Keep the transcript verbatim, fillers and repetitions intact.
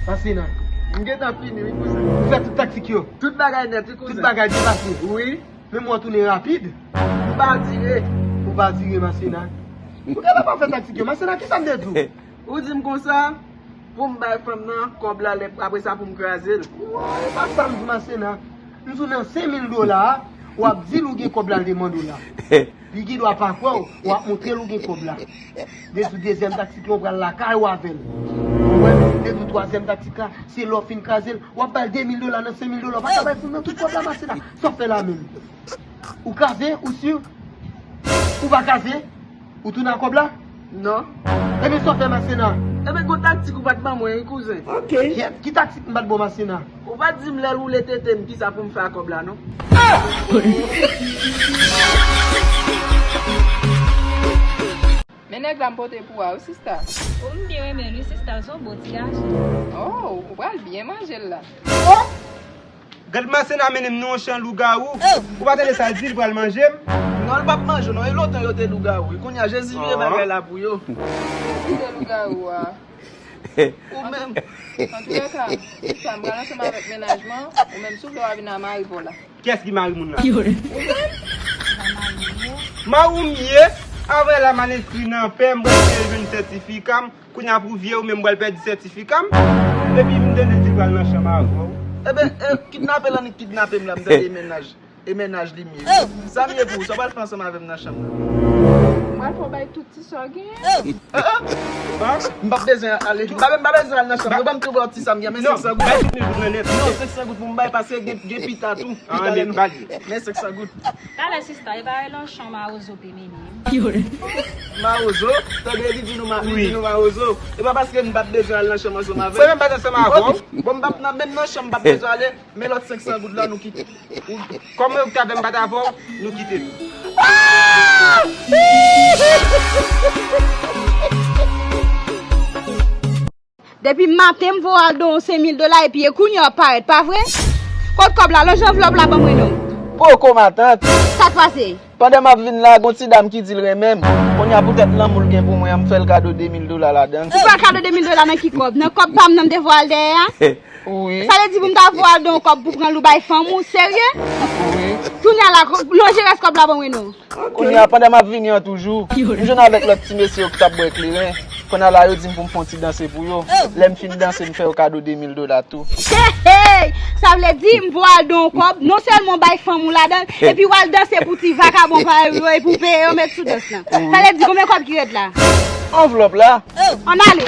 Masena. M gentan fini, wi, kouzen. Ou fè tout taktik yo? Tout bagay nèt, wi, kouzen. Tout bagay byen pase? Wi. Men mwen tounen rapid. M pa dire. Ou pa dire, Masena. Ou genlè pa fè taktik yo. Masena, kisa m te di w? Ou di m konsa, pou m bay fanm nan kòb la, lè, apre sa pou m kraze l. Woy, e pa sa m di, Masena. M di w nan senk mil dola a, w ap di l ou gen kòb la, l te mande w la. Li gen dwa pa kwè w, w ap montre l ou gen kòb la. Depi dezyèm taktik lan, w pral lakay ou avè l. Ou wè, depi twazyèm taktik la, se lè w fin kraze l, w ap ba l de mil dola nan senk mil dola, w pa ka bay fanm nan tout kòb la, Masena. Sa w fè la menm? Ou kraze, ou si? Ou pa kraze? Ou tounen ak kòb la? Non. Ebyen, sa w fè, Masena? Ebyen, gon taktik ou pa t ban mwen, wi, kouzen. Ok. Ki, ki taktik m pa t ba w, Masena? Ou pa t di m lè l woule tete m, kisa pou m fè ak kòb la, non? Men nèg la m pote pou ou a, wi, sista. O, m byen renmen l, wi, sista, se yon bon ti gason. Oh, ou pral byen manje l la. Gad Masena mennen m nan yon chan lougawou. Ou pa tande sa l di, l pral manje m? Non, l p ap manje w non, e lontan yo te lougawou wi. Kounye a Jezi vire bagay la pou yo. Jezi vire lougawou a. Ou menm. Antoulèka, sista, m pral ansanm avèk mennaj mwen, ou menm si w vle w a vin a mari pa w la. Kiyès ki mari moun nan? Ou menm? Mari w m ye, avè la m al enskri nan pè, m pral fè jwenn sètifika m. Kounye a pou vye ou menm pral pèdi sètifika m. Epi m tande di l pral nan chanm avè w. Ebyen, e, kidnape l annik kidnape m la, m tande e mennaj. E mennaj li m ye. Sa m ye pou ou? Sa w pral fè ansanm avè m nan chanm nan? M pral fè w bay tout ti sa w genyen. Ah, ah. M p ap bezwen ale. M pa, m pa bezwen al nan chanm. Yo ban m tou bò ti sa m gen, men senk san goud. Bay tout mil goud nan nèt. Non, senk san goud pou m bay, paske gen, gen pita tou. Pita lè nou. Men senk san goud. Talè sista, e pa nan chanm mawozo pe mennen. Mawozo? Tande li di nou ma-, li di nou mawozo. E pa paske m pa t bezwen al nan chanm ansanm avè l. Mwen menm pa t ansanm avè w. Ok. Bon, m p ap nan, menm nan chanm m pa t bezwen ale, men lòt senk san goud la nou kite. Kòm ou t avè m pa t avè w, nou kite l. Depi maten m voye al don w senk mil dola epi e kounye a w ap parèt, pa vre? Kot kòb la? Lonje anvlòp la ban mwen non. Poko matant. Sa k pase? Pandan m ap vin la, gon ti dam ki di l renmen m. Kounye a poutèt lanmou l gen pou mwen an, m fè l kado de mil dola ladan l. Ou fè l kado de mil dola nan ki kòb? Nan kòb pa m nan m te voye al dèyè a? Wi. Sa vle di pou m ta voye al don w kòb pou pran l ou bay fanm ou, serye? Wi. Kounye a la, lonje rès kòb la ban mwen non. Kounye a, pandan m ap vini an toujou, m jwenn avèk lòt ti mesye yo ki t ap bwè kleren. Kounye a la, yo di m pou m fè yon ti danse pou yo. Lè m fin danse, m fè yo kado de mil dola tou. Hey, hey! Sa vle di, m voye al don w kòb, non sèlman w bay fanm ou ladan l, epi w al danse pou ti vakabon parèy ou yo, epi w peye yo met sou dans lan. Sa vle di, konbyen kòb ki ret la? Anvlòp la. Ann ale.